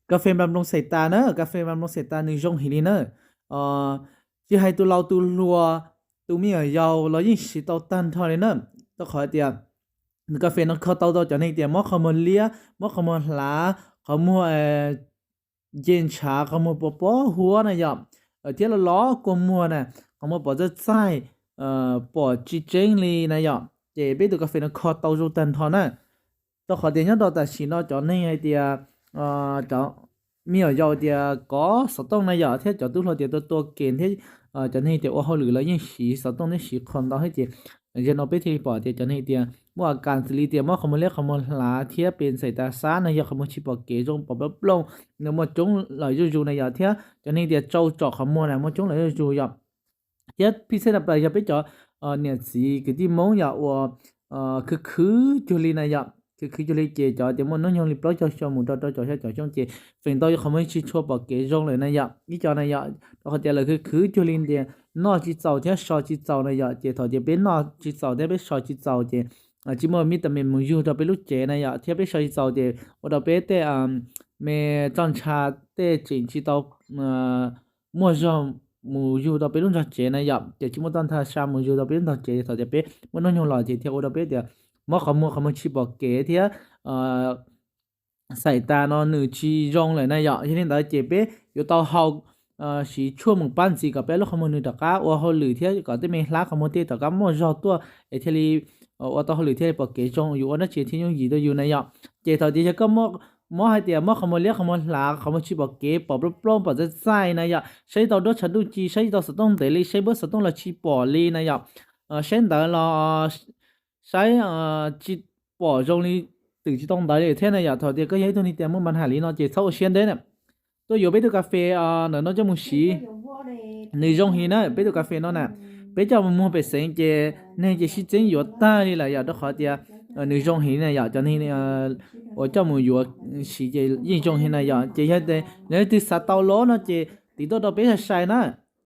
Kas fes nplas nploos xais tas na, kas fes nplas nploos xais tas nws zoo heev li na. Tsis hais tus laus tus hluas, tus me nyuam yaus los yeej siv tau tag nrho li na. Rau qhov tias nws kas fes no kho tau rau cov neeg tias mob qhov muag liab, mob qhov muag hlav, qhov muag nce ntshav, qhov muag pos pob huab na yom, thiab los los kua muag na, qhov muag pom txaij txaij, pom tsis tseeb li na yom, ces peb tus kas fes no kho tau zoo tag nrho na. Rau qhov tias nyob rau tam sim no cov neeg hais tias cov me nyuam yaus tias kov xov tooj na yom, thiab cov tub hluas tias tua tua kem thiab cov neeg tias ua hauj lwm los yeej siv xov tooj thiab siv qhov ntau thiab ces, yog no peb thiaj li pom tias cov neeg tias muaj a kas xws li tias mob qhov muag liab qhov muag hlav thiab pes xais tas xab na yog qhov muag tsis pom kev zoo pom plooj plooj, nws muaj coob lawm zuj zus na yom, thiab cov neeg tias tsau tsom qhov muag na muaj coob lawm zuj zus yom. Thiab phij xej na pas yog peb cov niam txiv kwv tij Hmoob yom uas khwv khwv cuag li na yom, khwv khwv cuag li ces cov tias muaj hnub nyoog li plaub caug xyoo mus rau rau caum xya caum xyoo ces feem ntau yog qhov muag tsis tshua pom kev zoo lawm na yom, ib co na yom, rau qhov tias lawv khwv khwv cuag li tias noj tsis txaus thiab so tsis txaus na yom, ces thaum tias peb noj tsis txaus thiab peb so tsis txaus ces tsis muaj vitamin mus yug rau peb lub cev na yom, thiab peb so tsis txaus ces ua rau peb tej me txoj ntsha tej tseem tsis tau muaj zog mus yug rau peb lub nrog cev na yom, ces tsis muaj txoj ntsha mus yug rau peb lub nrog cev, thaum tias peb muaj hnub nyoog los ces thiaj ua rau peb tias mob qhov muag, qhov muag tsis pom kev thiab xais tas no nws tsis zoo lawm na yom. Yog li ntawd ces peb yuav tau haus siv tshuaj mus pab ntxiv kom peb lub qhov muag nws rov qab ua hauj lwm thiab kom tej me hlab qhov muag tej rov qab muaj zog tuaj es thiaj li ua tau hauj lwm thiaj li pom kev zoo, yus ua dab tsi thiaj yooj yim rau yus na yom. Ces thaum tias yog koj mob hais tias mob qhov muag liab qhov muag hlav, qhov muag tsis pom kev, pom plooj plooj pom txaij txaij na yom, saib tsis tau duab tshav ntuj ci, saib tsis tau xov tooj ntev li, saib npuab xov tooj los tsis pom li na yom, saib ntawv los saib tsis pom zoo li, twm tsis tau ntawv li thiab na yom, thaum tias koj yog ib tug neeg tias muaj npa nham li no ces txhob ua siab ntev na, tuaj yuav peb tug kas fes ntawm no coj mus siv. Nws zoo heev na, peb tug kas fes no na, peb coj mus muag pem xeev ces neeg ces sib txeeb yuav tag li lawm yom, rau qhov tias nws zoo heev na yom, cov neeg uas coj mus yuav siv ces yeej zoo heev na yom. Ces yog leej twg xav tau los no ces tiv tuaj rau peb sai sai na.